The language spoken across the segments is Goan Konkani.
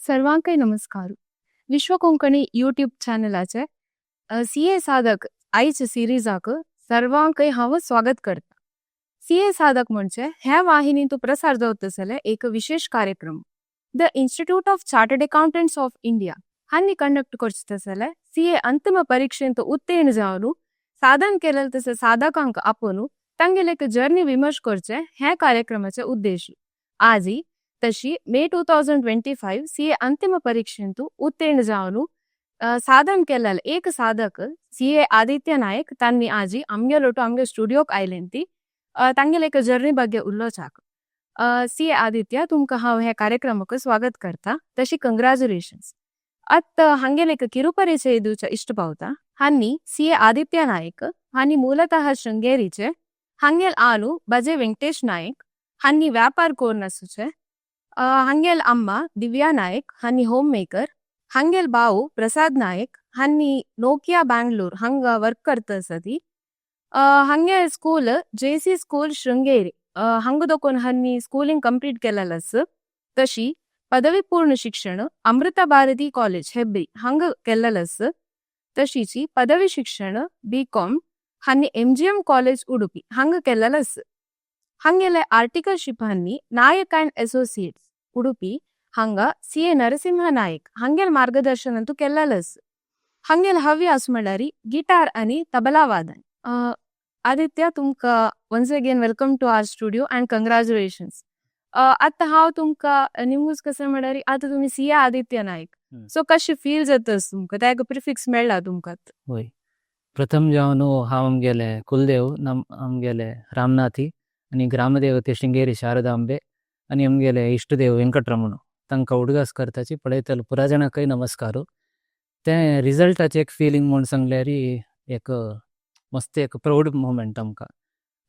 सर्वांकय नमस्कार. विश्व कोंकणी यूट्यूब चॅनलाचे सी ए साधक आयज सिरीजाक सर्वांकय हांव स्वागत करता. सी ए साधक म्हणजे ह्या वाहिनींतु प्रसार जावत आसले एक विशेष कार्यक्रम. The Institute of Chartered Accountants of India हांणी कंडक्ट करचे आसले सी ए अंतिम परीक्षेंत उत्तीर्ण जावन साधन केलेले तसे साधकांक आपोवन तांगेले एक जर्नी विमर्श करचे ह्या कार्यक्रमाचे उद्देश. आजी तशी May 2025 CA अंतिम परीक्षेंतु उत्तीर्ण जावन साधन केलेले एक साधक सी ए आदित्य नायक तांनी आजी आमगेलोटू आमगे स्टुडियोक आयलेंती तांगेले एक जर्नी ಬಗ್ಗೆ उलोवचाक. सी ए आदित्य, तुमकां हांव ह्या कार्यक्रमाक स्वागत करता, तशी कंग्रॅच्युलेशन्स. आत हांगेले एक ಕಿರುಪರಿಚಯ दिवच्या इश्ट पावता. हांनी सी ए आदित्य नायक हांनी ಮೂಲತಃ ಶೃಂಗೇರಿಚೆ. हांगेल ಆನು ಬಜೆ ವೆಂಕಟೇಶ್ ನಾಯಕ್ हांनी ವ್ಯಾಪಾರ ಕೋರ್ನಸುಚೆ. हांगेल अम्मा ದಿವ್ಯಾ ನಾಯಕ್ हांनी ಹೋಮ್ ಮೇಕರ್. हांगेल ಬಾವು ಪ್ರಸಾದ್ ನಾಯಕ್ हांनी नोकिया ಬ್ಯಾಂಗ್ಳೂರ್ ಹಂಗ ವರ್ಕ್ करता सदी. हांगे school J C school Sringeri, ಹಂಗ ದೊಕೊನ್ ಹನ್ನಿ ಸ್ಕೂಲಿಂಗ್ ಕಂಪ್ಲೀಟ್ केलेलस. तशी पदवी पूर्ण शिक्षण अमृता ಭಾರತಿ ಕಾಲೇಜ್ ಹೆಬ್ರಿ ಹಂಗ केलेलस. तशीची पदवी शिक्षण बी कॉम हांनी M G M college Udupi हंग केलेलस. ಹಂಗೆಲೆ ಆರ್ಟಿಕಲ್ಶಿಪ್ ಹನ್ನಿ ನಾಯಕ್ ಅಂಡ್ ಅಸೋಸಿಯೇಟ್ಸ್ ಉಡುಪಿ ಹಂಗ ಸಿ ಎ ನರಸಿಂಹ ನಾಯಕ್ ಹಂಗೆಲ್ ಮಾರ್ಗದರ್ಶನ ಅಂತೂ ಕೆಲ್ಲಲಸ್. ಹಂಗೆಲ್ ಹವ್ಯಾಸ म्हळ्यारी गिटार आणि तबला वादन. आदित्य, तुमकां once again welcome to our studio and congratulations. आतां हांव तुमकां निमगूच कशें म्हळ्यार आतां तुमी सी ए आदित्य नायक, सो कशें फील जाता तुमकां, त्या प्रिफिक्स मेळ्ळा तुमकां? होय, प्रथम जावन हांव आमगेले कुलदेव नम आमगेले रामनाथी आनी ग्रामदेवते शृंगेरी शारदांबे आनी आमगेले इश्टदेव वेंकटरमण तांकां उडगास करताची पळयतले पुरा जाणांकय नमस्कार. तें रिजल्टाचें एक फिलींग म्हूण सांगल्यार एक मस्त एक प्रावड मोमेंट आमकां.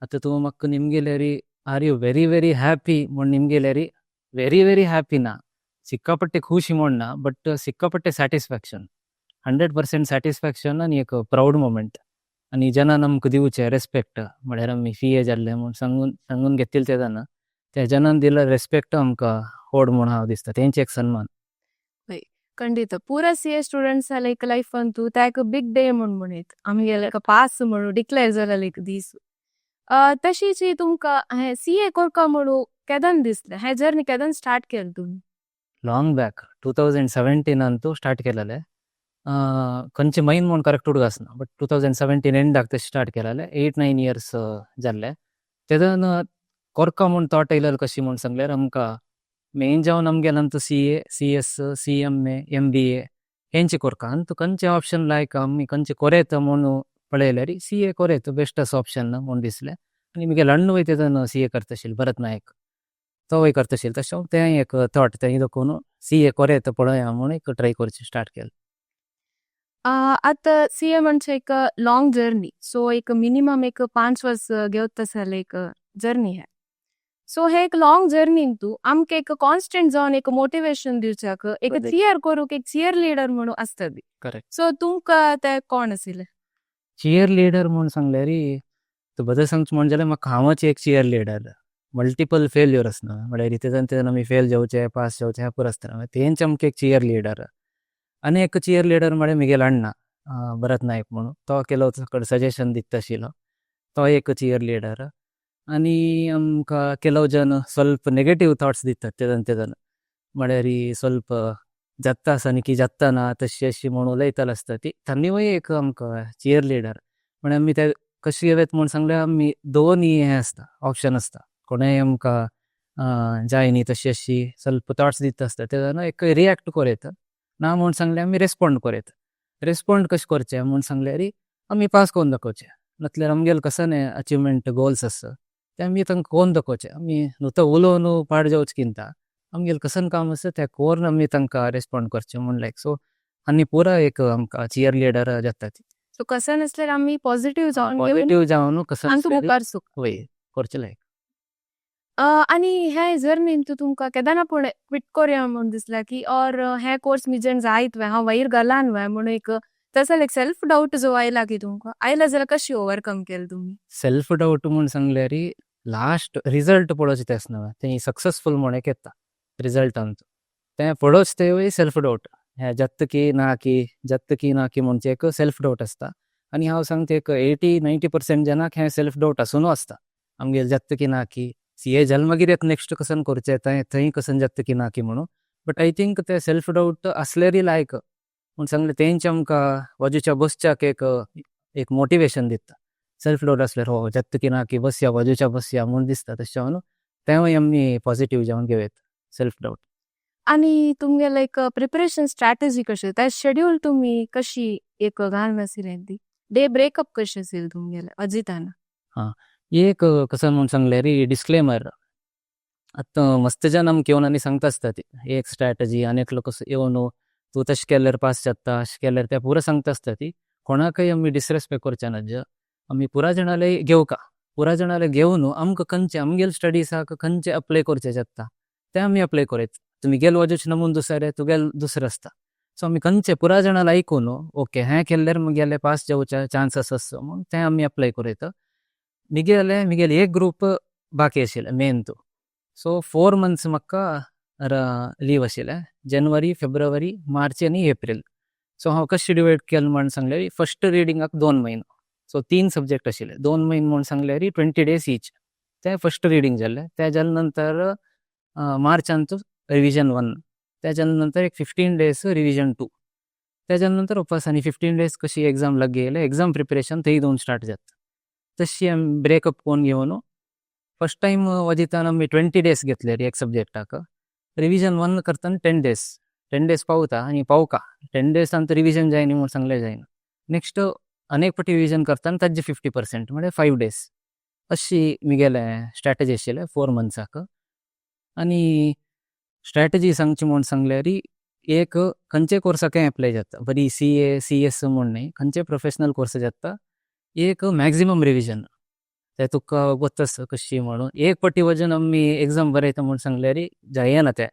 आतां तूं म्हाका निमगेल्यारी "Are you very very happy?" म्हूण निमगेल्यारी, व्हेरी व्हेरी हॅपी ना, सिक्कापट्टे खुशी म्हूण ना, बट सिक्कापट्टे सॅटिस्फॅक्शन, 100% सॅटिस्फॅक्शन आनी एक प्रावड मोमेंट. आनी जेन्ना आमकां दिवचें रेस्पेक्ट, म्हळ्यार आमी सी ए जाल्ले म्हूण सांगून सांगून घेतिल्ले तेन्ना त्या जनान दिलो रेस्पेक्ट आमकां व्हड म्हूण हांव दिसता, तेंचे एक सन्मान. ಖಂಡಿತ, ಪೂರಾ C A students like life ಅಂತೂ त्याक बिग डे म्हूण म्हणीत आमगेले पास म्हणून डिक्लेअर जालेले एक दीस. तशीच तुमकां हें सी ए कोरका म्हणून केदन दिसलें? हें जर्नी केदन स्टार्ट केलें तुमी? ಲಾಂಗ್ ಬ್ಯಾಕ್, 2017 ಅಂತೂ ಸ್ಟಾರ್ಟ್ केलेले. खंयचे म्हयन म्हूण करेक्ट उडगासना, बट 2017 एंडाक तशें स्टार्ट केलेले. 8-9 इयर्स जाल्ले तेदन कोरका म्हूण थॉट येयलेलो. कशी म्हूण सांगल्यार आमकां मेन जावन आमगेले Antu CA, CS, CMA, MBA हेंचे कोरका अंतू खंयचे ऑप्शन लायक आमी खंयचे कोरेत म्हूण पळयल्यार सी ए कोरेत बेस्ट आसा ऑप्शन म्हूण दिसलें. आनी मुगेले अण्ण वय तेदन सी ए करता आशिल्लो, भरत नायक, तो वय करता आशिल्लो. तशें तें एक थॉट तें दाखोवन सी ए कोरेत पळोवया म्हूण एक ट्राय करचें स्टार्ट केलें. आतां सी ए म्हणजे एक लॉंग जर्नी, सो एक मिनिमम एक 5 वर्स घेवत आसले एक जर्नी है. सो हे एक लॉंग जर्नी तूं आमकां एक कॉन्स्टंट जावन एक मोटिवेशन दिवच्याक एक चियर करूंक एक चियर लिडर म्हणून आसतली. करेक्ट. सो तुमकां ते कोण आशिल्ले? चियर लिडर म्हूण सांगल्यारी, तूं बरें सांगचें म्हण जाल्यार म्हाका हांवच एक चियर लिडर. मल्टिपल फेल्यूर आसना, म्हळ्यार तेजन तेजन आमी फेल जावचे, पास जावचे हें पुरो आसतना तेंच आमकां एक चियर लिडर. आनी एक चियर लिडर म्हळ्यार मुगेलो अण्णा भरत नायक म्हणून, तो केलो कडेन सजेशन दिता आशिल्लो, तो एक चियर लिडर. आनी आमकां ಕೆಲವು ಜನ ಸ್ವಲ್ಪ ನೆಗೆಟಿವ್ थॉट्स दितात तेदन तेदन, म्हळ्यार ಸ್ವಲ್ಪ जाता आसा न्ही की जाता ना तशी अशी म्हूण उलयताले आसता ती, तांणीय एक आमकां चियर लिडर. म्हळ्यार आमी ते कशी घेवत म्हूण सांगल्यार आमी दोनी हें आसता, ऑप्शन आसता. कोणेय आमकां जाय न्ही तशी अशी ಸ್ವಲ್ಪ थॉट्स दिता आसता तेन्ना एक रिएक्ट करूं ना म्हूण सांगल्यार आमी रेस्पोंड करूं. रेस्पोंड कशें करचें म्हूण सांगल्यार आमी पास करून दाखोवचें, नातल्यार आमगेले कसले अचिवमेंट गोल्स आसा ते आमी तांकां करून दाखोवचें. आमी नुस्तें उलोवन पाड जावचें किंता आमगेलें कसन काम आसा तें करून आमी तांकां रेस्पोंड करचें म्हूण लायक. सो आनी पुरा एक आमकां चियर लिडर जाता ती. सो कसं नासल्यार आमी पॉझिटिव्ह जावन पॉझिटिव्ह जावन कसं आनी मुखार सुक वय करचें लायक. आनी हे जर्नीन तुमकां केदना पूण क्विट कोरया म्हूण दिसला की ऑर हे कोर्स मिजेन जायत वे, हांव वयर गलान वे म्हणून एक तसो लायक सेल्फ डावट जो आयला की तुमकां आयला जाल्यार कशी ओवरकम केलें तुमी? सेल्फ डावट म्हूण सांगल्यार लास्ट रिजल्ट पळोवचें तें आसना, तें सक्सेसफूल म्हूण एक येता रिजल्ट आमचो. तें पडोच तेवूय सेल्फ डावट हें जाता की ना की, जाता की ना की म्हणचे एक सेल्फ डावट आसता. आनी हांव सांगता एक 80-90% जाणांक हें सेल्फ डावट आसून आसता, आमगेर जाता की ना की, सीए जालें मागीर नेक्स्ट कसन करचें, थंय थंय कसन जाता की ना की म्हणून. बट I think ते सेल्फ डावट आसल्यारय लायक म्हूण सांगलें, तेंच आमकां बाजूच्या बसच्याक एक एक मोटिवेशन दिता. सेल्फ डावट आसल्यार हो जाता की ना की, बसया बाजूच्या बसया म्हूण दिसता. तशें जावन तेंवूय आमी पॉजिटीव जावन घेवं येता सेल्फ डावट. आनी तुमगे लायक प्रिपरेशन स्ट्रॅटजी कशी, त्या शेड्यूल तुम्ही कशी एक घालून आशिल्लें ती डे ब्रेकअप कशी असेल तुमगेले अजिताना? हां, एक कसं म्हूण सांगल्यार डिस्क्लेमर, आतां मस्त जन आमकां येवन आनी सांगता आसता ती एक स्ट्रॅटजी, आनी एकलो कसो येवन तूं तशें केल्यार पास जाता, अशें केल्यार, ते पुरो सांगता आसता ती. कोणाकय आमी डिसरेस्पेक्ट करचे ना. आमी पुरा जाणाले घेवका, पुरा जाणाले घेवन आमकां खंयचे आमगेले स्टडिजाक खंयचे अप्लाय करचे जाता ते आमी अप्लाय करयत. तुमगेले वजूच नमून दुसरे, तुगेले दुसरें आसता. सो आमी खंयचे पुरा जाणाले आयकून, ओके हें केल्यार मुगेले पास जावचे चान्सीस आसा म्हूण तें आमी अप्लाय करयता. मिगेले मिगेले एक ग्रूप बाकी आशिल्ले मेन तो, सो 4 मंथ्स म्हाका लीव आशिल्लें, जनवरी, फेब्रुवारी, मार्च आनी एप्रील. सो हांव कशें डिवायड केलें म्हण सांगल्यार, फर्स्ट रिडींगाक 2 म्हयनो. सो तीन सब्जेक्ट आशिल्ले, 2 म्हयने म्हूण सांगल्यार 20 डेज ईच. तें फर्स्ट रिडींग जालें. तें जाले नंतर मार्चांत रिविजन वन, तेच्या नंतर एक 15 डेज रिविजन टू, तेच्या नंतर वापस आनी 15 डेज कशी एग्जाम लागीं येयले, एग्जाम प्रिपरेशन थंय दोन स्टार्ट जाता. तशी आमी ब्रेकअप करून घेवन फर्स्ट टायम वजितान आमी 20 डेज घेतले एक सब्जेक्टाक. रिविजन वन करतना 10 डेज, 10 डेज पावता आनी पावका. 10 डेजांत रिविजन जायना म्हूण सांगल्यार जायना. नेक्स्ट अनेक फावटी रिविजन करतना ताजे 50%, म्हळ्यार 5 डेज. अशी मिगेले स्ट्रॅटजी आशिल्ले 4 मंथ्साक. आनी स्ट्रॅटजी सांगची म्हूण सांगल्यार, एक खंयचे कोर्साकय एप्लाय जाता, बरी सी ए, सी एस म्हूण न्ही, खंयचे प्रोफेशनल कोर्स जाता. एक मॅक्झिमम रिविजन, ते तुका गोत्त आसा कशी म्हणून. एक पटी वचून आमी एग्जाम बरयता म्हूण सांगल्यार जायना तें.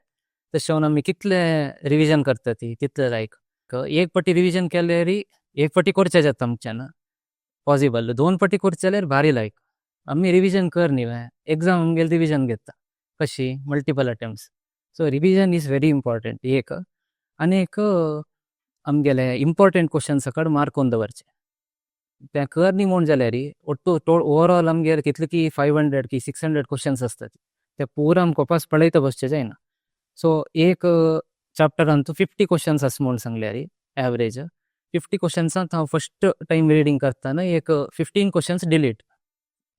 तशें जावन आमी कितले रिविजन करता ती तितले लायक एक पटी रिविजन केल्यार, एक पटी करचें जाता आमच्यान पॉसिबल, दोन पटी करचें जाल्यार भारी लायक. आमी रिविजन कर न्ही, एग्जाम आमगेले रिविजन घेता कशी multiple attempts. So revision is very important एक. आनी एक आमगेले इम्पॉर्टंट क्वेश्चन सकट मार्क करून दवरचे. तें कर न्ही म्हूण जाल्यार ಒಟ್ಟು ओवरऑल आमगेर कितले की 500 की 600 क्वेश्चन्स आसतात, ते पुरा आमकां वापस पळयता बसचें जायना. सो एक चॅप्टरान तूं 50 क्वेश्चन्स आसा म्हूण सांगल्यार, एवरेज 50 क्वेश्चन्सांत हांव फर्स्ट टायम रिडींग करतना एक 15 क्वेश्चन्स डिलीट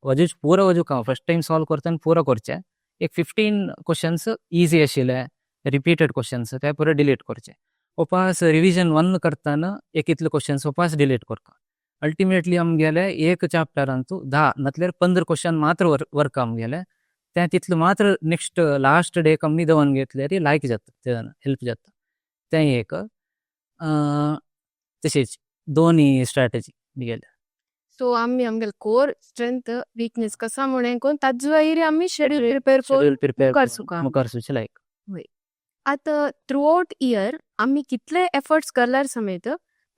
वजूच, पुरो वजूक हांव फर्स्ट टायम सॉल्व करतना पुरो करचें. एक 15 क्वेश्चन्स इजी आशिल्ले, रिपीटेड क्वेश्चन्स, ते पुरो डिलीट करचे. वापस रिविजन वन करतना एक इतले क्वेश्चन्स वापस डिलीट करता. अल्टिमेटली आमगेले एक चॅप्टरांतू 10 नतल्यार 15 क्वेश्चन मात्र वर्क आमगेले. ते तितले मात्र नेक्स्ट लास्ट डेक आमी दवरून घेतल्यार लायक जाता, ते हेल्प जाता. तें एक तशीच दोनी स्ट्रॅटजी मिगेले. सो आमी आमगेले कोर स्ट्रेंथ वीकनेस कसा म्हणून कोण ताजे वयर आमी शेड्यूल प्रिपेर शेड्यूल प्रिपेर मुखार सुका. मुखार सुचे लायक. आतां थ्रू आउट इयर आमी कितले एफर्ट्स करल्यार समेत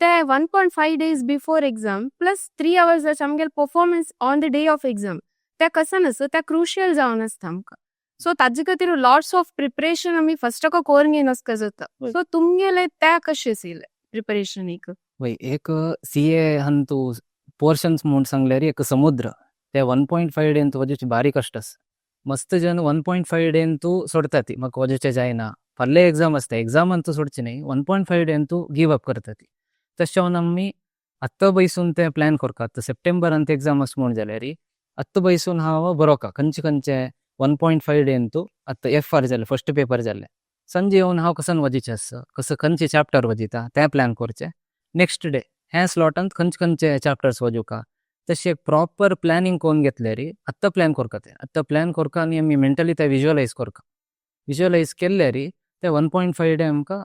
ते 1.5 days before exam plus 3 hours आमगेले performance on the day of exam ते कसन आसा ते क्रुशियल जावन आसता आमकां. सो ताजे खातीर लॉट्स ऑफ प्रिपरेशन आमी फर्स्टाक करून घेवन जाता. सो तुमगेले ते कशें आशिल्लें प्रिपरेशनीक? वय, एक सी ए हंतू पोर्शन्स म्हूण सांगल्यार एक समुद्र. ते 1.5 डेन वजूचे भारी कश्ट आसा. मस्त जन 1.5 डेन तूं सोडटा ती, म्हाका वजूचे जायना, फाल्यां एग्जाम आसता, एग्जामान तूं सोडचे न्ही, 1.5 डेन तूं गिव अप करता ती. तशें जावन आमी आत्तां बैसून ते प्लॅन करता. आतां सप्टेंबरान एग्जाम आसा म्हूण जाल्यार आत्तां बैसून हांव बरोवका खंयचे खंयचे 1.5 डेन तूं. आतां एफ आर जालें, फर्स्ट पेपर जालें, संजे येवन हांव कसन वजीचें आसा, कसो खंयचे चॅप्टर वजिता तें प्लॅन करचें. नेक्स्ट डे ह्या स्लॉटांत खंयचे खंयचे चॅप्टर्स वजुका, तशें प्रॉपर प्लॅनिंग करून घेतल्यार, आत्तां प्लॅन करता तें, आत्तां प्लॅन करता आनी आमी मेंटली तें विज्युअलायज करता. विज्युअलायज केल्यार ते 1.5 डे आमकां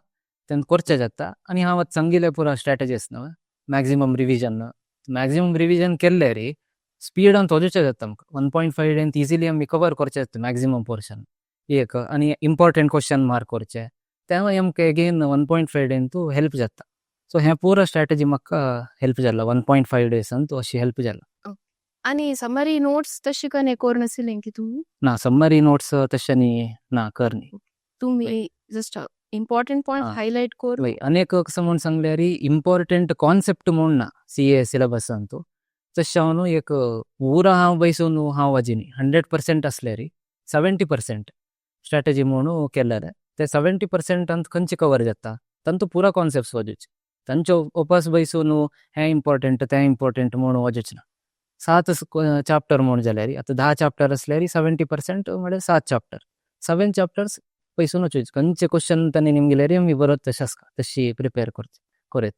तें करचें जाता. आनी हांव आतां सांगिल्लें पुरो स्ट्रॅटजीस न्हू, मॅक्झिमम रिविजन, मॅक्झिमम रिविजन केल्यार स्पिडान वचूचें जाता आमकां. 1.5 डेन इजिली आमी कवर करचें जाता मॅक्झिमम पोर्शन एक. आनी इम्पॉर्टंट क्वेश्चन मार्क करचे, तें आमकां एगेन 1.5 डेन तूं हेल्प जाता. सो हें पुरो स्ट्रॅटजी म्हाका हेल्प जाला, 1.5 डेसान तूं अशी हेल्प जाला. आनी समरी नोट्स तशें कन्हे करून आशिल्लें की तुमी? ना, समरी नोट्स तशें न्ही, ना कर न्ही. तुमी जस्ट इम्पॉर्टंट पॉयंट आं. हायलायट कर. वय, आनी एक कसो म्हूण सांगल्यार इम्पॉर्टंट कॉन्सेप्ट म्हूण ना सी ए सिलेबस अंतू. तशें हांव न्हू एक पुरा हांव बैसून हांव वाजिनी 100% आसल्यार 70% स्ट्रॅटजी म्हणून केल्लें. ते 70% अंत खंयचे कवर जाता तांतू पुरा कॉन्सेप्ट्स वाजूचे. तांचे उपास बैसून हें इम्पॉर्टंट तें इम्पॉर्टंट म्हणून वाजूचे ना. सात चॅप्टर म्हूण जाल्यार, आतां 10 चॅप्टर आसल्यार 70% म्हळ्यार 7 चॅप्टर, 7 चॅप्टर्स बैसून वचूचे. खंयचे क्वेश्चन तांणी निमगिल्यार आमी बरोत तशें आसता, तशी प्रिपेर करचे कोरेत.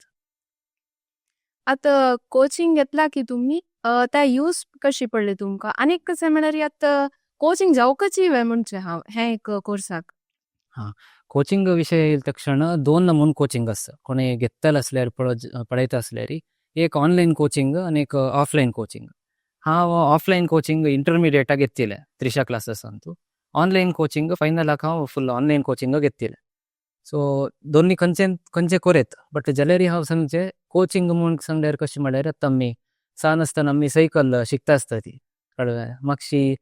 आतां कोचिंग घेतला की तुमी, त्या यूज कशी पडली तुमकां? आनी कशें म्हळ्यार आतां कोचिंग जावकच वे म्हणचें हांव हें एक कोर्साक. हां, कोचिंग विशय येयल तक्षण दोन नमून कोचिंग आसता. कोणूय घेतले आसल्यार, पळयता आसल्यार, एक ऑनलायन कोचिंग आनी एक ऑफलायन कोचिंग. हांव ऑफलायन कोचिंग इंटरमिडिएटाक घेतिल्लें त्रिशा क्लासीसांतू. ऑनलायन कोचिंग फायनलाक हांव फुल ऑनलायन कोचिंग घेतिल्लें. सो दोन्ही खंयचे खंयचे कोरेत, बट जाल्यार हांव सांगचें कोचिंग म्हूण सांगल्यार कशें म्हळ्यार आतां आमी सान आसतना आमी सायकल शिकता आसता ती कळ्ळें, मातशी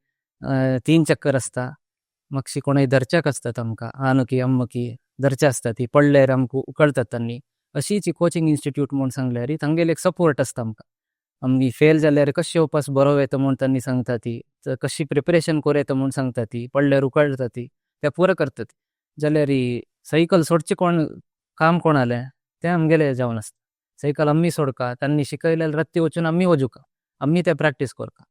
तीन चक्कर आसता, मातशी कोणूय धरच्याक आसतात आमकां, आनुकी अम्मकी धरचे आसता, ती पडल्यार आमकां उकळतात तांणी. अशीच कोचिंग इन्स्टिट्यूट म्हूण सांगल्यार तांगेले एक सपोर्ट आसता आमकां. आमी फेल जाल्यार कशें उपास बरो येता म्हूण तांणी सांगता, ती कशी प्रिपरेशन करूं येता म्हूण सांगता, ती पडल्यार उकळटा ती ते पुरो करतात. जाल्यार सायकल सोडचें कोण काम कोणालें तें आमगेलें जावन आसता. सायकल आमी सोडका, तांणी शिकयल्यार राती वचून आमी वजुका, आमी ते प्रॅक्टीस करका.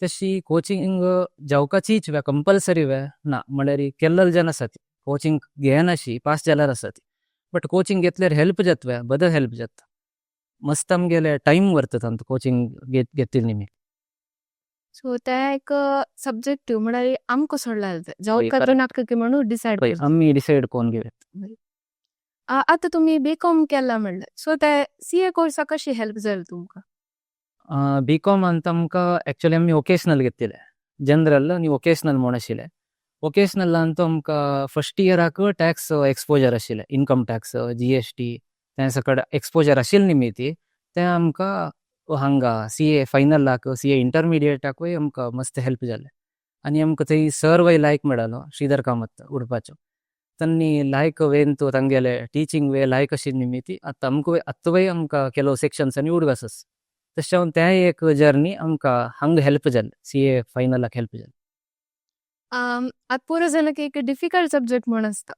तशी कोचिंग जावकाचीच वे कंपल्सरी वे ना, म्हळ्यार केल्लल जन आसा ती कोचिंग घेनाशी पास जाल्यार आसा ती. बट कोचिंग घेतल्यार हेल्प जाता वे, बदल हेल्प जाता, मस्त आमगेले टायम व्हरता तांतू कोचिंग घेतिल्ली निमी. सो ते एक सब्जेक्ट म्हळ्यार आमकां सोडला जावका नाका की म्हणून डिसायड. आमी डिसायड कोण घेवया. आतां तुमी बी कॉम केला म्हणलें, सो ते सी ए कोर्साक कशी हेल्प जाली तुमकां? बी कॉम अंत आमकां एक्चुअली आमी वोकेशनल घेतिल्लें, जनरल आनी वोकेशनल म्हूण आशिल्लें. वोकेशनल अंत आमकां फर्स्ट इयराक टॅक्स एक्सपोजर आशिल्लें, इनकम टॅक्स, जीएसटी, तें सकड एक्सपोजर आशिल्लें निमिती तें आमकां हांगा सी ए फायनलाक, सी ए इंटरमिडिएटाकूय आमकां मस्त हेल्प जालें. आनी आमकां थंय सर वय लायक मेळलो, श्रीधर कामत उडपाचो, तांणी लायक वेन तांगेले टिचींग वे लायक आशिल्ली निमिती आतां आमकां आतांय आमकां ಕೆಲವು ಸೆಕ್ಷನ್ಸ್ उडगास आसा. तशें जावन तें एक जर्नी आमकां हांगा हेल्प जालें, सी ए फायनलाक हेल्प जालें. आतां पुरो जाणांक एक डिफिकल्ट सब्जेक्ट म्हूण आसता,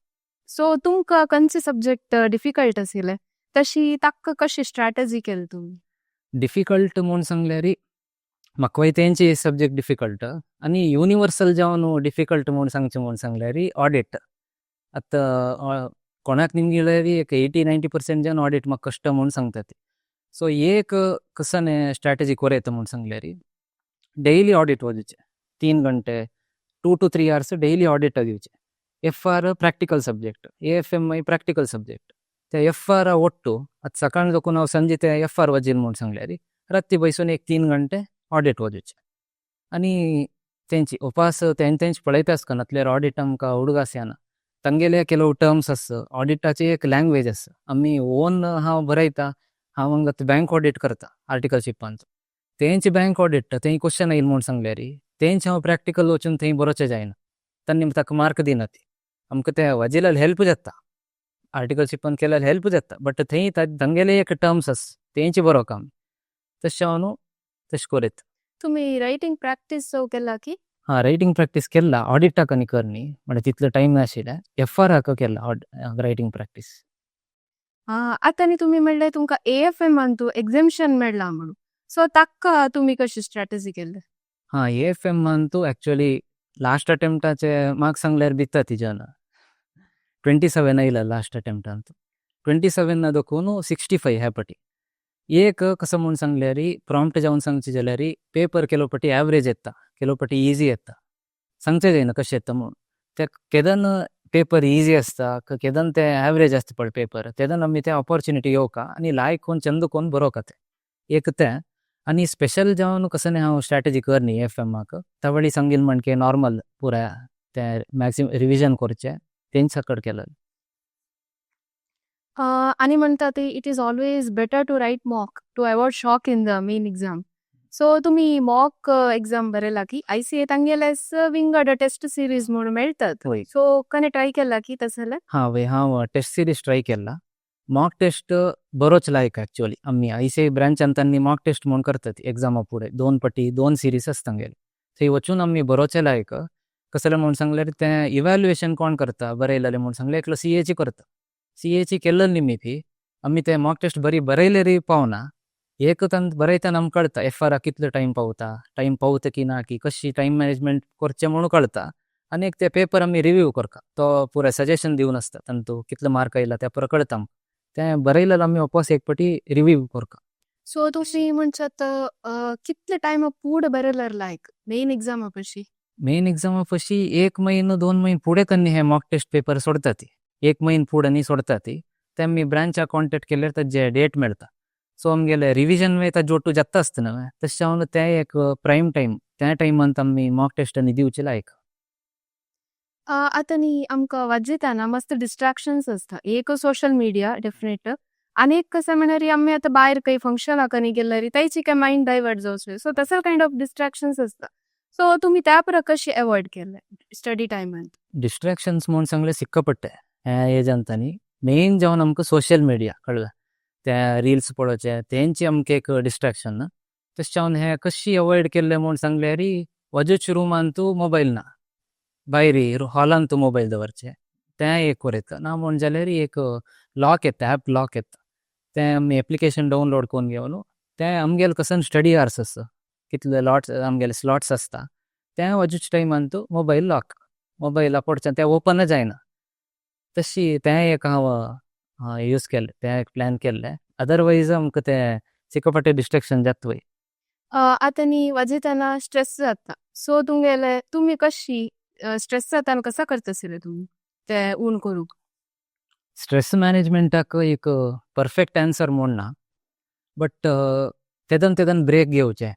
सो तुमकां खंयचे सब्जेक्ट डिफिकल्ट आशिल्ले, तशी ताका कशी स्ट्रॅटजी केली तुमी? डिफिकल्ट म्हूण सांगल्यार म्हाका तेंचे सब्जेक्ट डिफिकल्ट आनी युनिवर्सल जावन डिफिकल्ट म्हूण सांगचें म्हूण सांगल्यार ऑडिट. आतां कोणाक निमगिल्यार एक 80-90% जावन ऑडिट म्हाका कश्ट म्हूण सांगता ती. सो एक कसाने स्ट्रॅटजी कोरयता म्हूण सांगल्यार डेली ऑडिट वचचें, 3 घंटे, 2 to 3 hours daily audit दिवचे. F R practical subject, A F M I practical subject. ते एफ आर ಒಟ್ಟು ಅದು ಸಕಾಣ ದೊಕ್ಕು ನಾವು ಸಂಜೆ ಎಫ್ ಆರ್ ವಜಿಲ್ म्हूण सांगल्यार राती बैसून एक 3 घंटे ऑडिट वजुचे. आनी तेंची उपास तेंच तेंच पळयता आसतना नातल्यार ऑडिट आमकां उडगास येना. तांगेले ಕೆಲವು टर्म्स आसा, ऑडिटाची एक लँग्वेज आसा. आमी ओन हांव बरयता, हांव हांगा बँक ऑडिट करता आर्टिकलशिपांचो, तेंच बँक ऑडिट थंय क्वेश्चन येयल म्हूण सांगल्यार तेंच हांव प्रॅक्टिकल वचून थंय बरोवचें जायना, तांणी ताका मार्क दिना. ती आमकां ते वजिल्यार हेल्प जाता, आर्टिकलशिपान केल्यार हेल्प जाता, बट थंय तांगेले एक टर्म्स आसा तेंच बरोवप आमी. तशें हांव न्हू तशें कोरयता. तुमी रायटींग प्रॅक्टीस केला की? हां, रायटींग प्रॅक्टीस केला, ऑडिटाक आनी करनी म्हळ्यार तितलो टायम नाशिल्लें, एफ आराक केला रायटींग प्रॅक्टीस. आतां आनी तुमी म्हणलें तुमकां ए एफ एम अंतू एग्झेम्पशन मेळ्ळां म्हणून, सो ताका तुमी कशी स्ट्रॅटजी केल्ले? हां, ए एफ एम अंतू एक्चुअली लास्ट अटेम्प्टाचे मार्क्स सांगल्यार भिता ती जन 27 आयला लास्ट अटेम्प्टांत, 27 दोखून 65 ह्या पटी. एक कसो म्हूण सांगल्यार प्रॉम्प्ट जावन सांगचें जाल्यार पेपर केलो पटी एवरेज येता, केलो पटी इजी येता, सांगचें जायना कशें येता म्हूण. ते केदन पेपर इजी आसता, केदन ते एवरेज आसता पळय पेपर, तेदन आमी ते ऑपॉर्च्युनिटी येवका आनी लायक कोण चंद कोण बरोवका तें एक तें. आनी स्पेशल जावन कसो न्ही हांव स्ट्रॅटजी करनी एफ एमाक तवळी सांगील म्हणके नॉर्मल पुराय तें मॅक्सिमम रिविजन करचें तेंच सकट केलें. आनी म्हणटा ते it is always better to write mock to avoid shock in the main exam. So तुमी मॉक एग्जाम बरेला की आयसीए तांगेले विंगड टेस्ट सिरीज म्हणून मेळतात. वय. सो कने ट्राय केला की तसले? हां वय, हांव टेस्ट सिरीज ट्राय केला. मॉक टेस्ट बरोच लायक ॲक्च्युअली. आमी आयसीए ब्रांचान तांनी मॉक टेस्ट म्हणून करतात एग्जामा फुडें, दोन पटी दोन सिरीज आसता तांगेले. थंय वचून आमी बरोचे लायक. कसले म्हणून सांगल्यार तें इव्हॅल्युएशन कोण करता बरयलेलें म्हणून सांगल्यार एकलो सीएची करता. सीएची केल्लो निमिती आमी ते मॉक टेस्ट बरी बरयलेरी पावना. एक बरयतना आमकां कळटा एफआर कितलो टायम पावता, टायम पावता की ना, की कशी टायम मॅनेजमेंट करचें म्हणून कळटा. आनी एक ते पेपर आमी रिव्यू करता, तो पुराय सजेशन दिवन आसता तांतू कितलो मार्क आयला ते पुरो कळटा आमकां. तें बरयलेलें आमी वापस एक पाटी रिव्यू करता. सो तुमी म्हणशात कितले टायम पूड बरयल्यार लायक मेन एग्जामा पशी? मेन एग्जामा पशी एक म्हयनो 2 म्हयने फुडें तांणी हे मॉक टेस्ट पेपर सोडटा ती. एक म्हयनो फुडें न्ही सोडटा ती. ते आमी ब्रांचाक कॉन्टेक्ट केल्यार ताजे डेट मेळटा. सो आमगेले रिविजन मागीर ताजे ಒಟ್ಟು जाता आसता न्हय, तशें जावन तें एक प्रायम टायम, त्या टायमान आमी मॉक टेस्ट आनी दिवचे लायक. आतां न्ही आमकां वाजयताना मस्त डिस्ट्रॅक्शन्स आसता. एक सोशल मिडिया डेफिनेट आनी एक कशें म्हणल्यार आमी आतां भायर खंय फंक्शनाक न्ही गेल्यार तांची काय मायंड डायवर्ट जावचें. सो तसले कायंड ऑफ डिस्ट्रॅक्शन्स आसता. सो तुमी त्या पुरा कशी एवॉयड केले स्टडी टायमान? डिस्ट्रॅक्शन्स म्हणून सांगल्यार सिक्कापट्टे ह्या एजांत न्ही मेन जावन आमकां सोशल मिडिया, कळ्ळें? ते रिल्स पळोवचे, तेंची आमकां एक डिस्ट्रॅक्शन. तशें जावन हें कशी अवॉयड केल्लें म्हूण सांगल्यार वजच रुमान तूं मोबायल ना, भायर हॉलान तूं मोबायल दवरचे, तें एक करयता. ना म्हूण जाल्यार एक लॉक येता, ॲप लॉक येता, तें आमी एप्लिकेशन डावनलोड करून घेवन तें आमगेले कसन स्टडी आवर्स आसा, कितले लॉट्स आमगेले स्लॉट्स आसता, तें वजूच टायमान तूं मोबायल लॉक, मोबायल पडचें तें ओपनच जायना. तशी तें एक हांव यूज केल्लें, तें एक प्लॅन केल्लें. अदरवायज आमकां तें सिक्कापट्टे डिस्ट्रॅक्शन जाता वय. आतां न्ही वाजयताना स्ट्रेस जाता. सो तुमगेले तुमी कशी स्ट्रेस जाता कसा करतासले तुमी ते उण करूंक? स्ट्रेस मॅनेजमेंटाक एक परफेक्ट आन्सर म्हूण ना, बट तेदन तेदन ब्रेक घेवचें.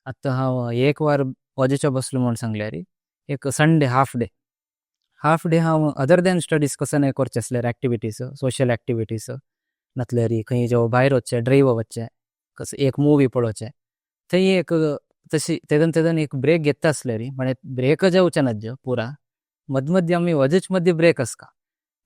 आतां हांव एक वर वाजोवच्या बसलो म्हूण सांगल्यार एक Sunday half day, half day हांव अदर दॅन स्टडीज कसो करचें आसल्यार एक्टिविटीज, सोशल एक्टिविटीज, नातल्यार खंय जेव भायर वचचें, ड्रायव वचचें, कस एक मुवी पळोवचें, थंय एक तशी तेदन तेदन एक ब्रेक घेता आसल्यार, म्हळ्यार ब्रेक जावचें ना पुरा, मद मदीं आमी वजच मदीं ब्रेक आसता,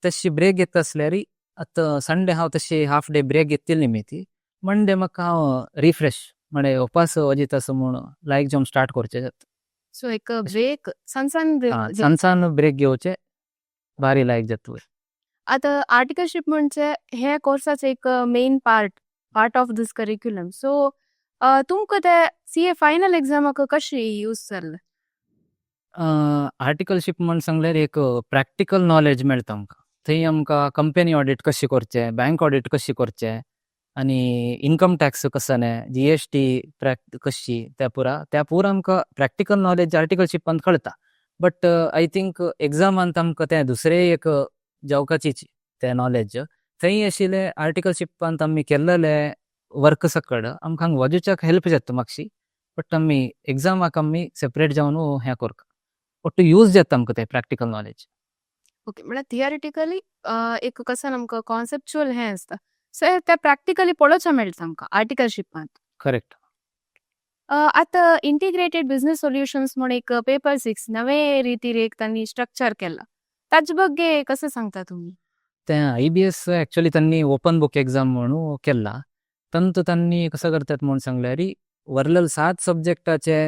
तशी ब्रेक घेता आसल्यार. आतां संडे हांव तशी हाफ डे ब्रेक घेतिल्ली न्ही, मंडे म्हाका हांव रिफ्रेश, म्हळ्यार उपास वजित आसा म्हूण लायक जावन स्टार्ट करचें जाता. सो एक ब्रेक, सन सन ब्रेक. सन सन ब्रेक घेवचें, भारी लायक जाता. आतां आर्टिकलशीप म्हणजे हे कोर्साचे एक main part of this curriculum. So तुमकां ते सीए फायनल एग्जामाक कशी यूज जाल्ले? आर्टिकलशीप म्हण सांगल्यार एक प्रॅक्टिकल नॉलेज मेळटा आमकां. थंय आमकां कंपनी ऑडिट कशी करचें, बँक ऑडिट कशी करचें आनी इन्कम टॅक्स कसो न्ही, जीएसटी कशी, त्या पुरा त्या पुरा आमकां प्रॅक्टिकल नॉलेज आर्टिकलशिपान कळटा. बट I think एग्जामान आमकां तें दुसरें एक जावकाचीच तें नॉलेज थंय आशिल्लें. आर्टिकलशिपान आमी केल्लेले वर्क सकड आमकां हांगा वजुच्याक हेल्प जाता मातशी, बट आमी एग्जामाक आमी सेपरेट जावन हें करता, ಒಟ್ಟು यूज जाता आमकां तें प्रॅक्टिकल नॉलेज. ओके, म्हळ्यार थिअरिटिकली एक कसं आमकां कॉन्सेप्च्युअल हें आसता, सो ते प्रॅक्टिकली पळोवचें मेळटा आमकां आर्टिकलशिपांत. करेक्ट. आतां इंटिग्रेटेड बिझनेस सोल्युशन्स म्हूण एक पेपर 6 नवे रितीर एक तांणी स्ट्रक्चर केला, ताजे ಬಗ್ಗೆ कसं सांगता तुमी? तें आयबीएस एक्चुअली तांणी ओपन बुक एग्जाम म्हणून केला. तंतू तांणी कसं करतात म्हूण सांगल्यार वरलेले सात सब्जेक्टाचे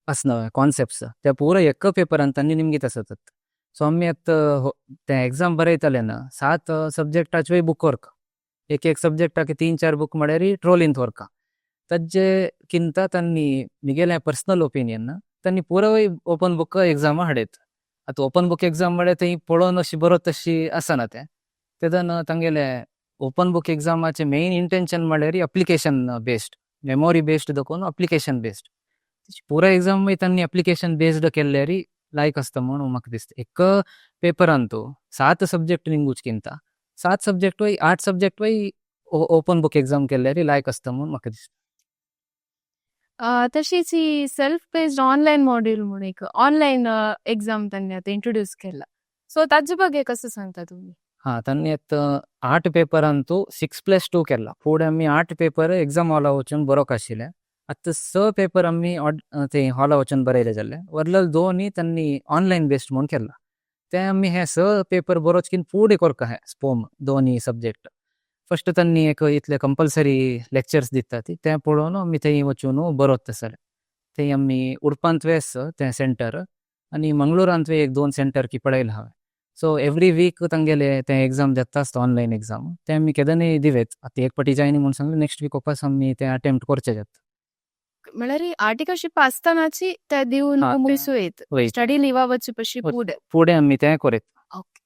आसना कॉन्सेप्ट्स, ते पुरा एका पेपरान तांणी निमगीत आसतात. सो आमी आतां ते एग्जाम बरयतले ना, सात सब्जेक्टाच्योय बूक व्हरका, एक एक सब्जेक्टाक तीन चार बूक म्हळ्यार ट्रोलींत व्हरका. ताजे किंता तांणी मिगेलें पर्सनल ओपिनियन, तांणी पुराय ओपन बुक एग्जाम हाडयत. आतां ओपन बुक एग्जाम म्हळ्यार थंय पळोवन अशी बरोत तशी आसना तें. तेदन तांगेले ओपन बुक एग्जामाचे मेन इंटेन्शन म्हळ्यार अप्लिकेशन बेस्ड, मेमोरी बेस्ड दाखोवन अप्लिकेशन बेस्ड. पुरा एग्जाम मागीर तांणी अप्लिकेशन बेस्ड केल्ल्यार लायक आसता म्हणून म्हाका दिसता. एक पेपरान तूं सात सब्जेक्ट निमगुचकिंत सात सब्जेक्ट वय आठ सब्जेक्ट वय ओपन बुक एग्जाम केल्ल्यार लायक आसता म्हणून म्हाका दिसता. तशीच ही सेल्फ बेस्ड ऑनलायन मॉड्यूल म्हणून एक ऑनलायन एग्जाम तांणी आतां इंट्रोड्यूस केला, सो ताजे ಬಗ್ಗೆ कसं सांगता तुमी? हां, तांणी आतां आठ पेपरान तूं 6+2 केला. फुडें आमी आठ पेपर एग्जाम हॉला वचून बरोवंक आशिल्लें. आतां स पेपर आमी थंय हॉला वचून बरयले जाल्ले, वरलेले दोनी तांणी ऑनलायन बेस्ड म्हूण केला. ते आमी हे स पेपर बरोवचकीन फुडें कोरका हे स्पोम दोनी सब्जेक्ट. फस्ट तांणी एक इतले कंपल्सरी लेक्चर्स दितात ते पळोवन आमी थंय वचून बरोवता आसले. थंय आमी उडपांत आसा तें सेंटर आनी मंगळुरांत एक दोन सेंटर की पळयला हांवें. सो एवरी वीक तांगेले ते एग्जाम जाता आसता, ऑनलायन एग्जाम, ते आमी केदनाय दिवेत. आतां एक पाटी जायना म्हूण सांगलें, नेक्स्ट वीक वापस आमी ते अटेम्प्ट करचे जाता. म्हळ्यार आर्टिकलशिप आसतनाची ते दिवन मुगिसू येत. वय. स्टडी लिवा वचपा पशी फुडें. फुडें आमी ते कोरेत. ओके,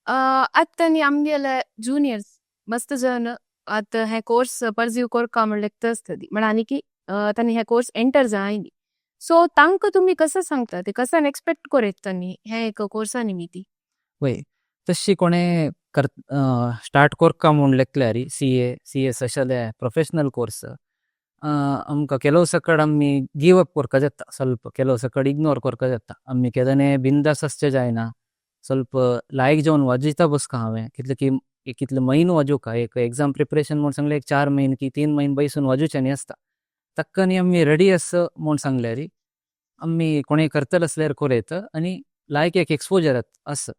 आतां न्ही आमगेले जुनियर्स मस्त जन आतां हे कोर्स परस्यू कोरका म्हणलें आसतली, म्हळ्यार आनी की तांणी हे कोर्स एंटर जायनी, सो तांकां तुमी कसं सांगता ते, कसं एक्सपेक्ट कोरेत तांणी हे एक कोर्सा निमित्ती? वय, तशी कोणे कर स्टार्ट कोरका म्हूण लेखल्यार सीए, सीएस अशेले प्रोफेशनल कोर्स, आमकां ಕೆಲವು ಸಕಡ್ आमी गिव अप कोरका जाता, ಸ್ವಲ್ಪ ಕೆಲವು ಸಕಡ್ इग्नोर कोरका जाता. आमी केदने बिंदास आसचे जायना, ಸ್ವಲ್ಪ लायक जावन वाजयता बसका. हांवें कितले की कितले म्हयनो वाजोवका, एक एग्जाम प्रिपरेशन म्हूण सांगलें, एक 4 म्हयने की 3 म्हयने बैसून वाजोवचें न्ही आसता. ताका न्ही आमी रेडी आसा म्हूण सांगल्यार आमी कोणें करतले आसल्यार कोरेत आनी लायक एक एक्सपोजर आसा.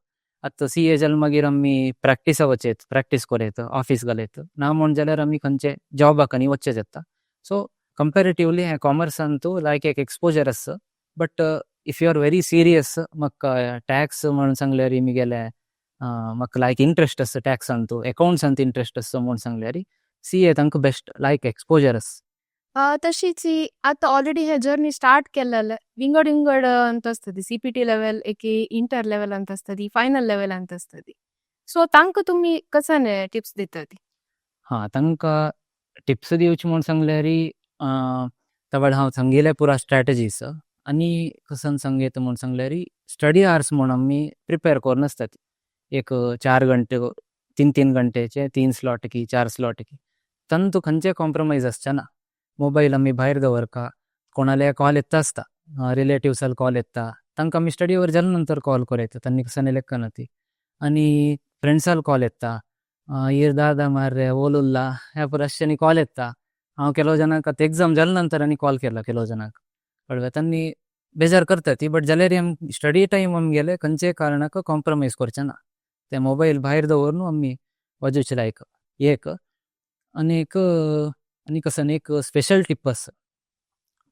आतां सीए जाल्यार मागीर आमी प्रॅक्टिसा वचेत, प्रॅक्टीस कोरेत, ऑफीस घालयत, ना म्हूण जाल्यार आमी खंयचे जॉबाक आनी वचचें जाता. सो कंपेरेटिवली हें कॉमर्सांतू लायक एक एक्सपोजर आसा, but if you are very serious, म्हाका टॅक्स म्हणून सांगल्यार मिगेले म्हाका लायक इंट्रस्ट आसा टॅक्सांतू, अकाउंट्सांत इंट्रस्ट आसा म्हूण सांगल्यार सीए तांकां बेस्ट, लायक एक्सपोजर आसा. तशीच ही आतां ऑलरेडी हे जर्नी स्टार्ट केलेले विंगड विंगड ಅಂತ आसतदी, सीपीटी लेवल, एके इंटर लेवल ಅಂತ आसतदी, फायनल लेवल ಅಂತ आसतदी, सो तांकां तुमी कसन टिप्स दितली? हां, तांकां टिप्स दिवचे म्हूण सांगल्यार तवळ हांव सांगिल्ले पुरा स्ट्रॅटजीस आनी कसन सांगयता म्हूण सांगल्यार स्टडी आवर्स म्हूण आमी प्रिपेर करून आसतात, एक 4 घंटे, 3-3 घंटेचे तीन स्लॉट की चार स्लॉट की. तातूंत खंयचे कॉम्प्रोमायज आसचे ना. मोबायल आमी भायर दवरका. कोणाले कॉल येता आसता, रिलेटिव्साल कॉल येता, तांकां आमी स्टडी our जाल्या नंतर कॉल कोरयता, तांणी कसन लेखना ती. आनी फ्रेंड्साल कॉल येता, "इर दादा मार्रे ओलुल्ला" ह्या पुरा अशें कॉल येता. हांव ಕೆಲವು जणांक आतां एग्जाम जाल्या नंतर आनी कॉल केला ಕೆಲವು जणांक, कळ्ळें? तांणी बेजार करता ती, बट जाल्यार आमी स्टडी टायम आमगेले खंयचेय कारणाक कॉम्प्रोमायज करचे ना. ते मोबायल भायर दवरून आमी वाजोवचे लायक एक. आनी एक आनी कसो एक स्पेशल टिप आसा.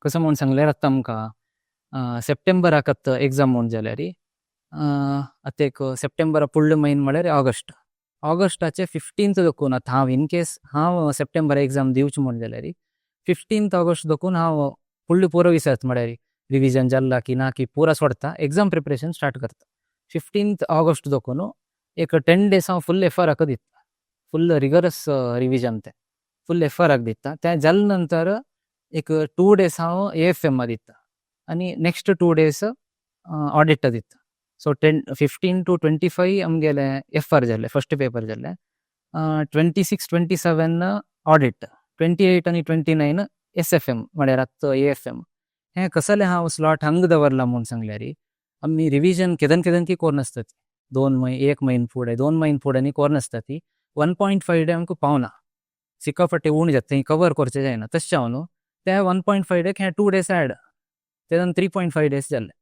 कसो म्हूण सांगल्यार आतां आमकां सप्टेंबराक आतां एग्जाम म्हूण जाल्यार आतां एक सप्टेंबरा फुडलो म्हयनो म्हळ्यार ऑगस्ट. ऑगस्टाचे 15th देखून आतां हांव इन केस हांव सप्टेंबर एग्जाम दिवचें म्हूण जाल्यार 15th August देखून हांव फुडले पुरो विसरता, म्हळ्यार रिविजन जाला की ना की पुरा सोडता, एग्जाम प्रिपरेशन स्टार्ट करता. 15th August देखून एक 10 डेज हांव फुल एफआराक दिता, फुल रिगरस रिविजन, तें फुल एफआराक दिता. तें जाले नंतर एक 2 डेज हांव एएफएम दिता आनी नेक्स्ट 2 डेज ऑडिट दिता. सो 10, 15 to 25 आमगेले एफआर जाले, फर्स्ट पेपर जाले, 26, 27 ऑडिट, 28 आनी 29 एसएफएम, म्हळ्यार आतां एएफएम. हें कसलें हांव स्लॉट हांगा दवरला म्हूण सांगल्यार आमी रिविजन केदन केदन की कोर नासता ती, 2 म्हयने, एक म्हयनो फुडें, 2 म्हयने फुडें न्ही कोर नासता ती. 1.5 डे आमकां पावना, सिक्कापट्टे उणें जाता, थंय कवर करचें जायना. तशें जावन न्हू ते 1.5 डेक हे 2 डेज एड, तेन्ना 3.5 डेज जाले.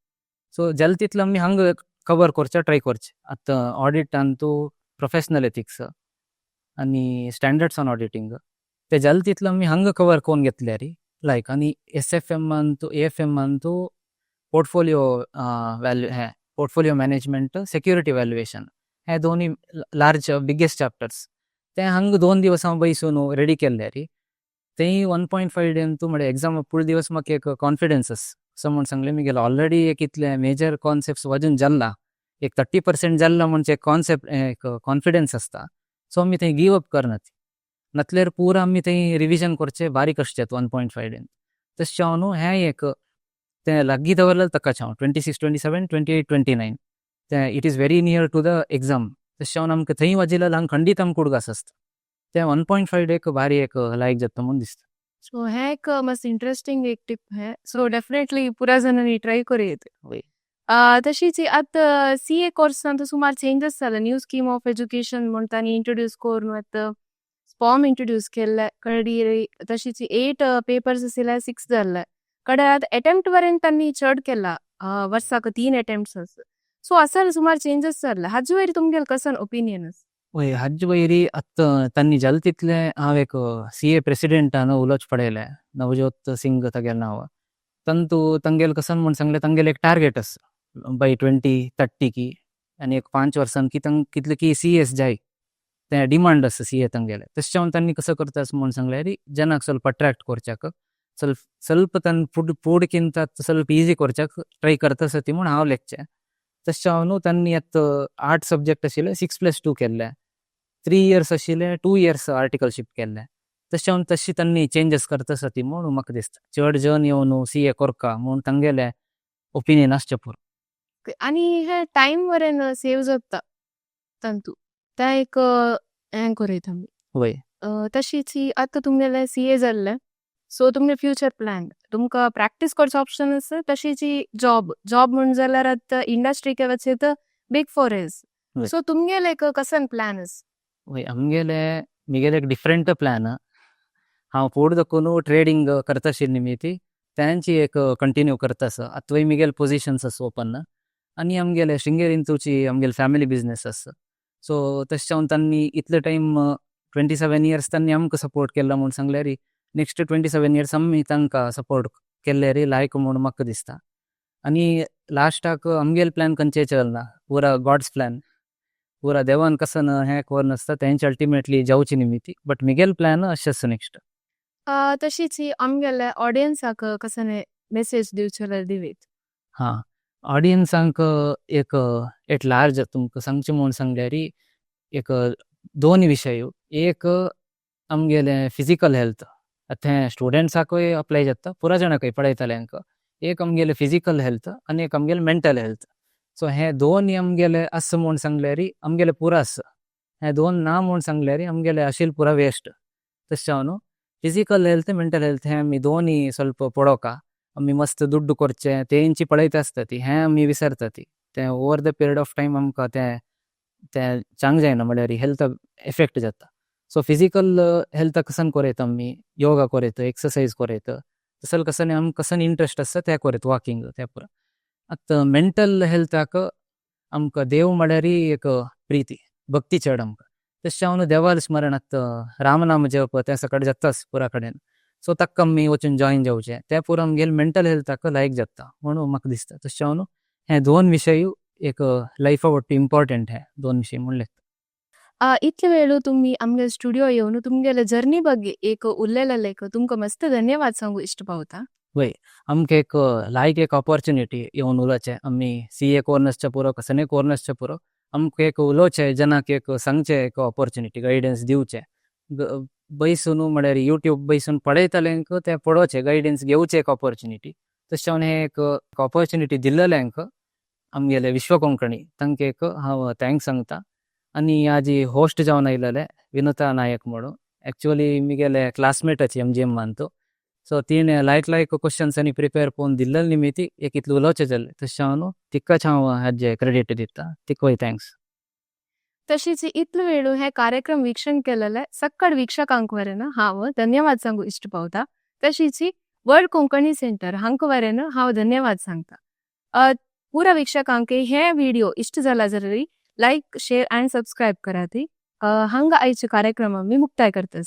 सो जालें तितलें आमी हांगा कवर करचें ट्राय करचें. आतां ऑडिटान तूं प्रोफेशनल एथिक्स आनी स्टँडर्ड्स ऑन ऑडिटींग, ते जालें तितलें आमी हांगा कवर करून घेतल्यार लायक. आनी SFM Antu, AFM Antu portfolio value हें पोर्टफोलियो मॅनेजमेंट, सेक्युरिटी व्हॅल्युएशन हे दोनूय लार्ज बिगेस्ट चॅप्टर्स, ते हांगा 2 दिवस हांव बैसून रेडी केल्ले तेय 1.5 डे तूं म्हळ्यार एग्जाम फुडले दिवस म्हाका एक कॉन्फिडन्स आसा. असो म्हूण सांगलें, मुगेलो ऑलरेडी एक इतले मेजर कॉन्सेप्ट्स वाजून जाल्ला, एक 30% जाल्ला म्हणजे कॉन्सेप्ट एक कॉन्फिडन्स आसता. सो आमी थंय गिव अप करनात, नातल्यार पुरा आमी थंय रिविजन करचें बारीक आसचें 1.5 डेन. तशें जावन न्हू हें एक तें लागीं दवरलें ताकाच हांव 26, 27, 28, 29, तें it is very near to the exam. तशें जावन आमकां थंय वाजिल्ल्यार हांगा खंडीत आमकां उडगास आसता. तें 1.5 डेक भारी एक लायक जाता म्हूण दिसता. सो हें एक मस्त इंटरेस्टिंग एक टिप है, सो डेफिनेटली पुरा जाणांनी ट्राय करूं. वय. तशीच आतां सीए कोर्सांत सुमार चेंजस जाला, न्यू स्कीम ऑफ एज्युकेशन म्हूण तांणी इंट्रोड्यूस करून आतां फॉर्म इंट्रोड्यूस केल्ले कडी, तशीच 8 पेपर्स आशिल्ले 6 जाल्ले कडे, आतां अटेम्प्ट वरेन तांणी चड केला, वर्साक 3 अटेम्प्ट्स आसा. सो असल सुमार चेंजेस जाल्ले, हाजे वयर तुमगेले कसन ओपिनियन आसा? वय, हाजे वयरी आतां तांणी जाल तितले हांव एक सीए प्रेसिडेंटान उलोवच पळयलें, नवजोत सिंग तागेलें नांव. तंतू तांगेले कसन म्हूण सांगलें, तांगेले एक टार्गेट आसा बाय 2030 की आनी एक 5 वर्सान की तांकां कितले की सीएस जाय, ते डिमांड आसा सीए तांगेले. तशें जावन तांणी कसो करता म्हूण सांगल्यार, जनाक ಸ್ವಲ್ಪ अट्रॅक्ट करच्याक, ಸ್ವಲ್ಪ ಸ್ವಲ್ಪ तन फुड फूडकिंत ಸ್ವಲ್ಪ ಈಸಿ करच्याक ट्राय करता आसा ती म्हूण हांव लेखचें. तशें जावन तांणी आतां 8 सब्जेक्ट आशिल्ले 6+2 केल्ले, 3 इयर्स आशिल्ले 2 इयर्स आर्टिकलशीप केल्ले. तशें जावन तशी तांणी चेंजीस करता आसा ती म्हूण म्हाका दिसता, चड जन येवन सीए करका म्हूण तांगेले ओपिनियन आसचें पुरो. आनी हे टायम वरेन सेव जाता तांतू, ते एक हें करयता आमी. वय. तशीच ही आतां तुमगेले सीए जाल्ले, सो तुमगे फ्युचर प्लॅन, तुमकां प्रॅक्टीस करचो ऑप्शन आसा, तशीच ही जॉब जॉब म्हण जाल्यार आतां इंडस्ट्रीके वचत बिग फोर is. वय. सो तुमगेले एक कसन प्लॅन आसा? वय, आमगेले मिगेले एक डिफरंट प्लॅन. हांव फुडें दाखोवन ट्रेडींग करता आशिल्ली निमिती तेंची एक कंटिन्यू करता आसा. आतां मिगेले पोजिशन्स आसा ओपन आनी आमगेले शृंगेरींतूची आमगेले फॅमिली बिजनेस आसा. सो तशें जावन तांणी इतले टायम 27 इयर्स तांणी आमकां सपोर्ट केला म्हूण सांगल्यार, नेक्स्ट 27 इयर्स आमी तांकां सपोर्ट केल्यार लायक म्हूण म्हाका दिसता. आनी लास्टाक आमगेले प्लॅन खंयचे चलना, पुरा गॉड्स प्लॅन, पुरा देवान कसन हें कोन्न आसता तेंचे अल्टिमेटली जावची निमिती, बट मिगेल प्लॅन अशें आसा नेक्स्ट. तशीच ही आमगेले ऑडियन्साक कसन मेसेज दिवचेले जाल्यार दिवीत. हां, ऑडियन्सांक एक एट लार्ज तुमकां सांगचें म्हूण सांगल्यार, एक दोन विशय. एक आमगेले फिजिकल हेल्थ, आतां हें स्टुडंट्साकूय अप्लाय जाता, पुरा जाणांकूय पळयतल्यांक. एक आमगेले फिजिकल हेल्थ आनी एक आमगेले मेंटल हेल्थ. सो हे दोन आमगेले आसा म्हूण सांगल्यार आमगेले पुरा आसा, हे दोन ना म्हूण सांगल्यार आमगेले आशिल्ले पुरा वेस्ट. तशें जावन फिजिकल हेल्थ, मेंटल हेल्थ हें आमी दोनूय ಸ್ವಲ್ಪ पळोवका. आमी मस्त दुड्डू करचे तेंची पळयत आसता ती, हें आमी विसरता ती, तें over the period of time आमकां तें तें चांग जायना, म्हळ्यार हेल्थ एफेक्ट जाता. सो फिजिकल हेल्थ कसन करयता आमी, योगा करयता, एक्सरसाइज करयता, तसले कसन आमकां कसन इंट्रस्ट आसता तें करयता, वॉकिंग तें पुरा. आतां मेंटल हेल्थाक आमकां देव म्हळ्यार एक प्रिती भक्ती चड आमकां. तशें जावन देवालें स्मरण, आतां रामनाम जप तें सकाळीं जाताच पुरा कडेन, सो ताका आमी वचून जॉयन जावचें, तें पुरा आमगेले मेंटल हेल्थाक लायक जाता म्हणून म्हाका दिसता. तशें जावन हे दोन विशय एक लायफा वट्टू इम्पॉर्टंट, हे दोन विशय म्हूण लेखता. इतले वेळू तुमी आमगे स्टुडियो येवन तुमगेले जर्नी ಬಗ್ಗೆ एक उलयलेलेक तुमकां मस्त धन्यवाद सांगू इश्ट पावता. वय, आमकां एक लायक एक ऑपॉर्चुनिटी येवन उलोवचें, आमी सीए कोर्नसच्या पुरो कसने कोर्नसच्या पुरो आमकां एक उलोवचें, जनाक एक सांगचें, एक ऑपॉर्चुनिटी गायडन्स दिवचें. बैसून म्हळ्यार युट्यूब बैसून पळयतल्यांक तें पळोवचें, गायडन्स घेवचें एक ऑपॉर्चुनिटी. तशें जावन हें एक ऑपॉर्चुनिटी दिल्लेल्यांक आमगेले विश्व कोंकणी तांकां एक हांव thanks सांगता. आनी आजी होस्ट जावन आयलेले विनुता नायक म्हणून, एक्चुअली मिगेले क्लासमेटाची एमजीएमांतू, सो तिणें लायक लायक क्वेश्चन्स आनी प्रिपेर पळोवन दिल्लेले निमिती एक इतलें उलोवचें जालें. तशें जावन तिकाच हांव हाजें क्रेडीट दिता, तिकाय thanks. तशीच इतलो वेळू हे कार्यक्रम वीक्षण केलेले सक्कड वीक्षकांक वरेन हांव धन्यवाद सांगू इश्ट पावता. तशीच वर्ल्ड कोंकणी सेंटर हांक वरेन हांव धन्यवाद सांगता. पुरा वीक्षकांक हे व्हिडिओ इष्ट जाला जाल्यार लायक, शेअर अँड सबस्क्राईब कराती. हांगा आयचे कार्यक्रम मी मुक्ताय करता.